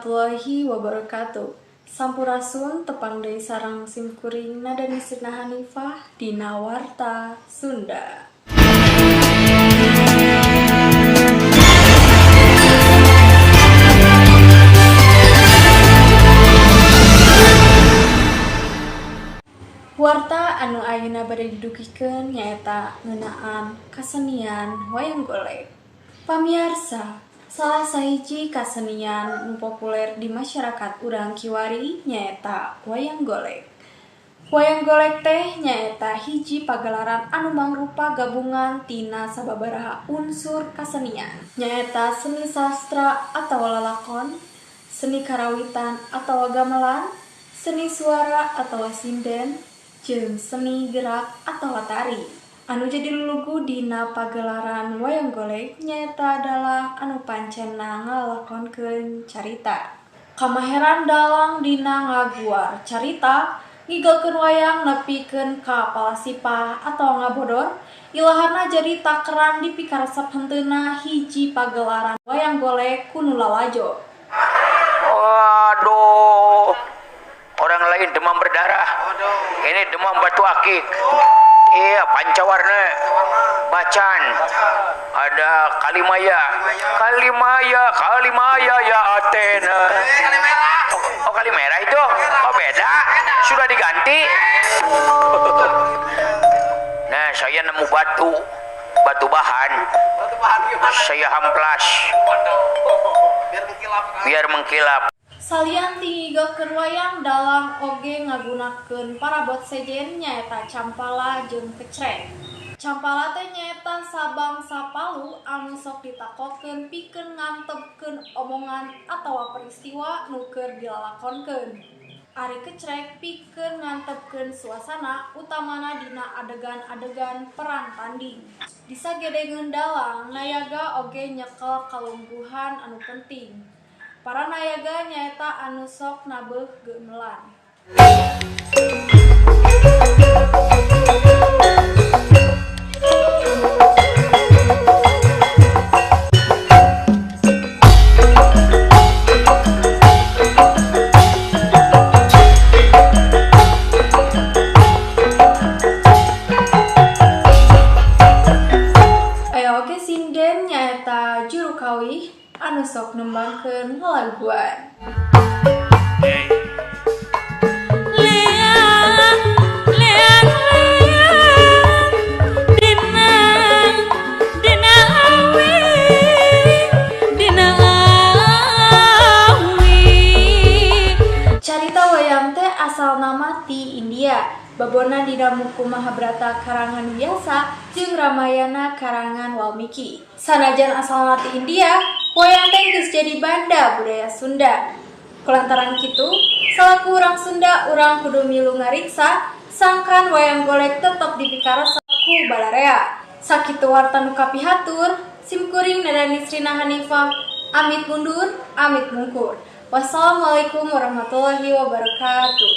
Warahmatullahi wabarakatuh. Sampurasun, tepang deui sareng simkuring Nada Nisrina Hanifah dina Warta Sunda. Warta anu ayeuna bade didugikeun nyaeta ngeunaan kasenian wayang golek. Pamiarsa, salah sahiji kasenian nu populer di masyarakat urang kiwari nyaeta wayang golek. Wayang golek teh nyaeta hiji pagelaran anu mangrupa gabungan tina sababaraha unsur kasenian, nyaeta seni sastra atawa lalakon, seni karawitan atawa gamelan, seni suara atawa sinden, jeung seni gerak atawa tari. Anu jadi lulugu dina pagelaran wayang golek nyaeta dalang anu pancenna ngalakonkeun carita. Kamaheran dalang dina ngaguar carita, ngigelkeun wayang nepikeun ka palasipah atawa ngabodor, ilahana jadi takeran dipikaresep henteuna hiji pagelaran wayang golek ku nu lalajo. Waduh, orang lain demam berdarah, ini demam batu akik. Iya, pancawarna, bacan, ada Kalimaya, Kalimaya, Kalimaya ya Athena. Oh, Kalimera itu? Oh, beda, sudah diganti. Nah, saya nemu batu, batu bahan, saya hamplas, biar mengkilap. Salian ti ngigelkeun wayang, dalang oge ngagunakeun parabot sejen nyaeta campala jeung kecrek. Campala teh nyaeta sabangsa palu anu sok ditakokeun pikeun ngantepkeun omongan atawa peristiwa nu keur dilalakonkeun. Ari kecrek pikeun ngantepkeun suasana utamana dina adegan-adegan perang tanding. Disagedengeun dalang, nayaga oge nyekel kalungguhan anu penting. Para nayaga nyaeta anu sok nabeuh gamelan. Aya oge sinden nyaeta juru kawih anu sok nembangkeun lalaguan. Leang, leang, leang, dina, dina awi, dina awi. Carita wayang teh asalna mah ti India. Babona dina buku Mahabharata karangan Wyasa jeung Ramayana karangan Walmiki. Sanajan asalna ti India, wayang teh geus jadi banda budaya Sunda. Kulantaran kitu, salaku urang Sunda urang kudu milu ngariksa sangkan wayang golek tetep dipikaresep ku balarea. Sakitu warta nu kapihatur, simkuring Nada Nisrina Hanifah, amit mundur, amit mungkur. Wassalamualaikum warahmatullahi wabarakatuh.